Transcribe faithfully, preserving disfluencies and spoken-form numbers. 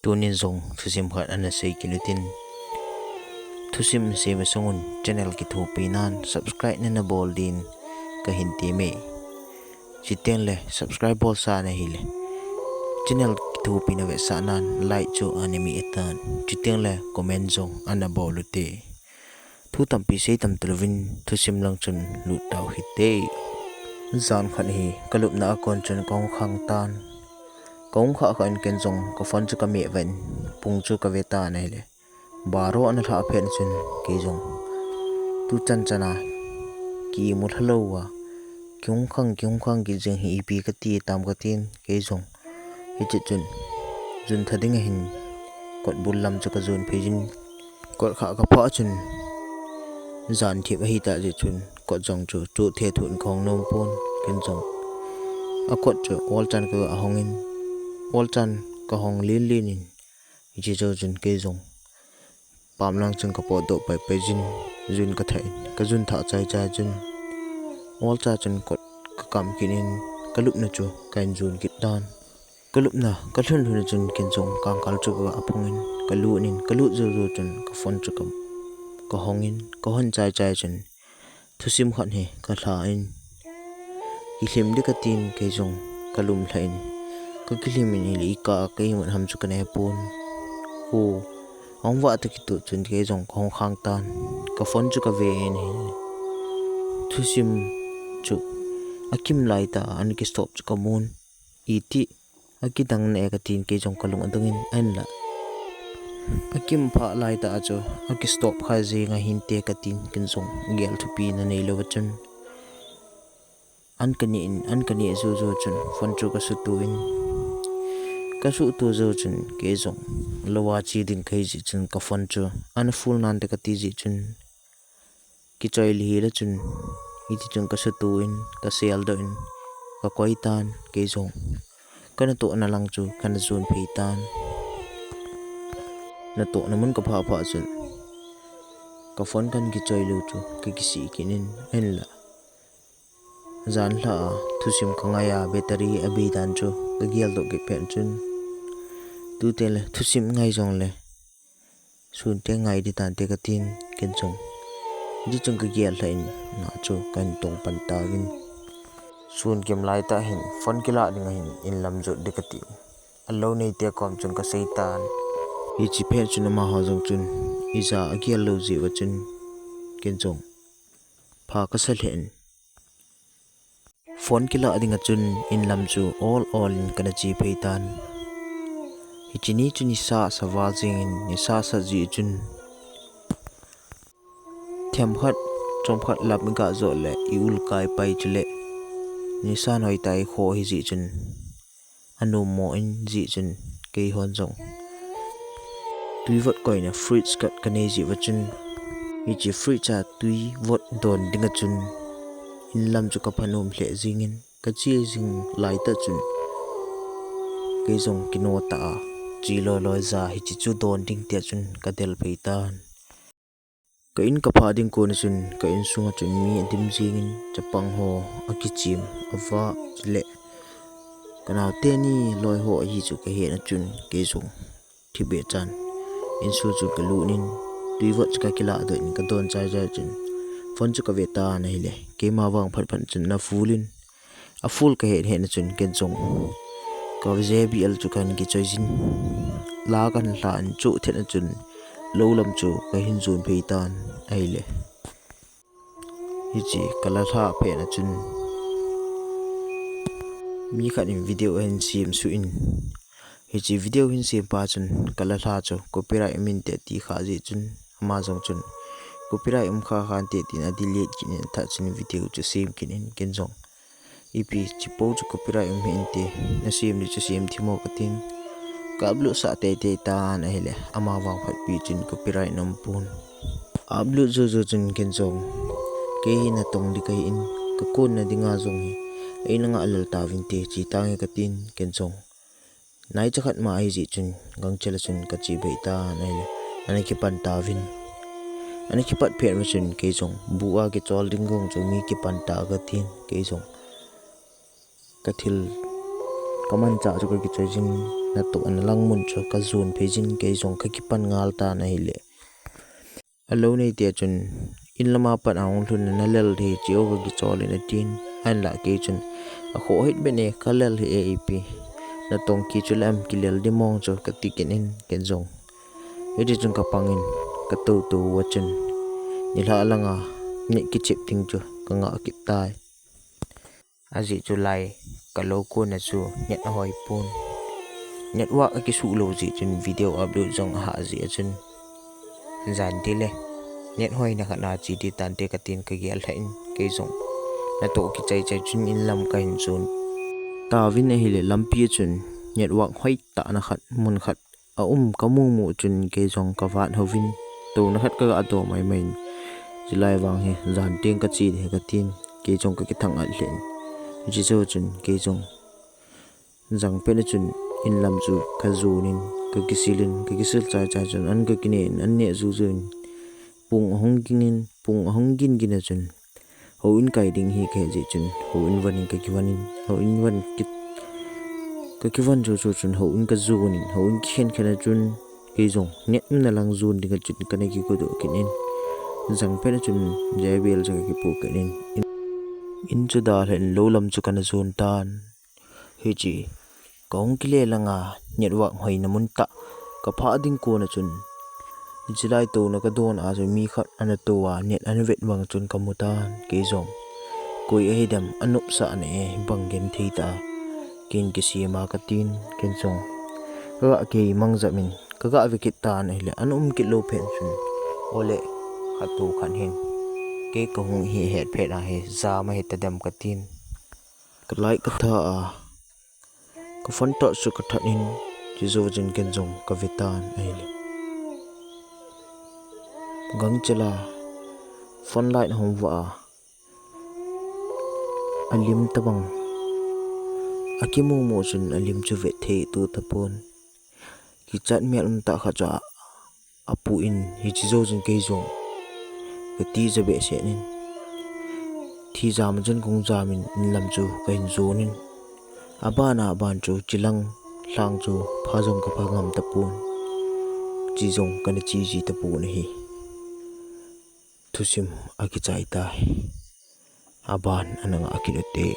Tunin jong thusim khat ana sei kit utin. Thusim sei masang un channel kithopi nan subscribe nana bol din kahin temme. Chuteng le subscribe bolsa nahile channel kithopi navetsah nan like chu ana meh tan. Chuteng le comment jong ana bol ute. Thu tampi sei tam talouvin thusim lang chun lut tau hite. Jan khat hi kalupna a kon chun kahung khang tan. Kahung khah khah in ken jong ka phone chu kameh vet in pung chu kave tan ahile. Baro ana lhah phat chun kei jong tuchan chan a kimu lha lou a kihung khang, kihung khang kit jing hi ipi kati tam katin kei jong. Hiche chun jun tha ding ahin kot bul lam chu kajon phei jin. Kot khah kaphah chun jan thip ahitah jeh chun kot jong chu chu the thun kahung nom pon ken jong. A kot chu olchan ka ahong in, olchan kahong len len in, hiche jou chun kei jong pam lang chun kapotdoh pai pai jin, jun katha in, kajun thah chai chai chun olcha chun kot kakam kit in, kalupna chu kahin jon kit tan. Kalupna kalhun lhun chun ken jong kangkal chu ka aphung in, kalut in, kalut jou jou chun ka phone chu ka, kahong in, kahon chai chai chun thusim khat hi kalha in, kilhem ding katin kei jong kalum lha in, kakilhem in hile ika a ka iman ham chu kana he pon. Ko ahung vah toh kitoh chun kei jong kahung khang tan, ka phone chu kave in hile thusim chu akim laitah a ana kistop chu kamun. Iti akidang na e katin kei jong kalung adong in ahinla akim phah laitah a chu akistop kha jeng ahinte katin ken jong gel thupi na neilou a chun an kaneh in, an kaneh jou jou chun phone chu kasuto in, kasuto jou chun kei jong lou a che ding kahi jeh chun ka phone chu ana full nante kati jeh chun kichoi lhi le chun, hiti chun kasuto in, kaseldoh in, kakoi tan kei jong. Kanatohna lang chu kana jon phei tan. Natohna mun kaphah phah chun ka phone kana kichoi lou chu kakisih kit in ahinla jan lha a thusim kangai a battery abei dan chu kageldoh kit phat chun, tute le thusim ngai jongle sun te ngai ding tante katin ken jong. Hiti chun kagel lha in na chu kahin tong pan tauvin. Sun kim laitah hin phone kilah ding ahin inlam jot ding katin, alou neite kom chun kasei tan. Hiche phat chun amaho jong chun ija agel lou jeh uva chun ken jong pha kasa lheh in phone kilah dinga chun inlam chu ol ol in kana che phei tan. Hiche ni chu nisa sa val jeng in, nisa sa jeh chun themkhat chomkhat lam iga jot le i ul kai pai chule nisa noitah a ikho hi jeh chun anom mo in jeh chun keihon jong twi vot koina fridge khat kanei jeh uva chun hiche fridge a twi vot don dinga chun inlam chu kapha nom lheh jeng in kache jing laitah chun kei jong kino tah a che loi loi ja hiche chu don ding tia chun kadel phei tan. Ka in kaphah ding kona chun ka insunga chun mi adim jeng in chapang ho akichem ava chule kanaote ni loi ho ahi chu kahet na chun kei jong thipbeh chan insung chu kalut in twi vot chu kakilah doh in kadon chai chai chun phone chu kave tan ahile keima vang phat phat chun ana full in afull kahet het na chun ken jong ka J B L chu kahin kichoi jin la kahin lha in chu thet na chun lou lam chu kahin jon phei tan ahile hiche kala lha phat na chun mi khat in video ahin sem suh in hiche video hin sem pa chun kala lha chu copyright um inte ti kha jeh chun ama jong chun copyright um kha khante tin a delete kit in athah chun video chu sem kit in ken jong ipi hiche po chu copyright um hih inte nasem ding chu sem thim o katin ka upload sah teitei tan ahile ama vang phatpi chun copyright na um pon upload jou jou chun ken jong kei hi natong ding kahi in kakonna dinga jong hi eina ngah lel tauvinte che tange katin ken jong naicha khat ma ahi jeh chun gangchel a chun kache phei tan ahile ana kipan tauvin ana kipat phat uva chun kei jong bu a kichol ding jong chu mi kipan ta katin kei jong kathil kamanchah chu kakichoi jin natoh ana lang mun chu kajon phei jin, kei jong kakipan ngal tan ahile. Alou nei tia chun, in lama pat ahung lhun in, nalel thei cheh o, kakichol in atin. Ahinlah kei chun, akhoh hih beh e, kalel hih e ipi. Natong kit chu lem, kilel ding mong chu kati kit in, ken jong. Hiti chun kapang in, katou tou uva chun, nilhah langa neh kichep ding chu kangah kit tai. Ajeh chu lai kalou kona chu net ahoi pon. Network akisuh lou jeh chun video upload jong ahah jeh a chun, jan teng le net hoina khat a che ding tante katin kagel lhah in, kei jong natoh kichai chai chun in lam kahin jon tauvin ahile, lampi a chun network hoitahna khat, mun khat aum kamu mu chun kei jong kavat houvin, touna khat kaga to mai mai in, chulai vang hi jan teng kache ding ahi katin, kei jong kakithang-at lheh in. Hiche jou chun kei jong jangpet a chun in lam chu kajon in, kakisil in, kakisil chai chai chun an kakine in, an neh jou jou in, pung ahung ging in, pung ahung gin gin a chun, houin kai ding hi kahe jeh chun, houin von in kakivan in, houin von kit, kakivan jou jou chun, houin kajon in, houin kikhen khen a chun, kei jong net umna lang jon ding a chun kana kigodoh kit in, jangpet a chun J B L chu kakipoh kit in, in chu dalhan lou lam chu kana jon tan. Hiche kahung kile langa network hoina mun tah kaphah ding kona chun, hiche lai touna kadon a chu mi khat ana tou a, net ana vet vang chun kamu tan, kei jong koi ahidem anopsah na e, bang genthei tah a ken kisem a katin, ken jong kaga kei mangjam in kaga ve kit tan ahile, ana um kit lou phat chun, ole, khat tou khat hin kei kahung hi het phat ahi, jam ahitadem katin, ka light katha a, ka phone torch chu kathat in, hiche jou chun ken jong kave tan ahile, gangchel a phone light ahung vah a, alim tobang akimu mu chun alim chu vethei tou tapon, kichat mel um tah khat chu a, apoh in, hiche jou chun kei jong katija behseh in, thi jam a chun kahung jam in, in lam chu kahin jon in, aban aban chu chilang lhang chu pha jong kapha ngam tapon, che jong kana che ji tapon ahi. Thusim akichai tai. Aban ana ngah kit ute.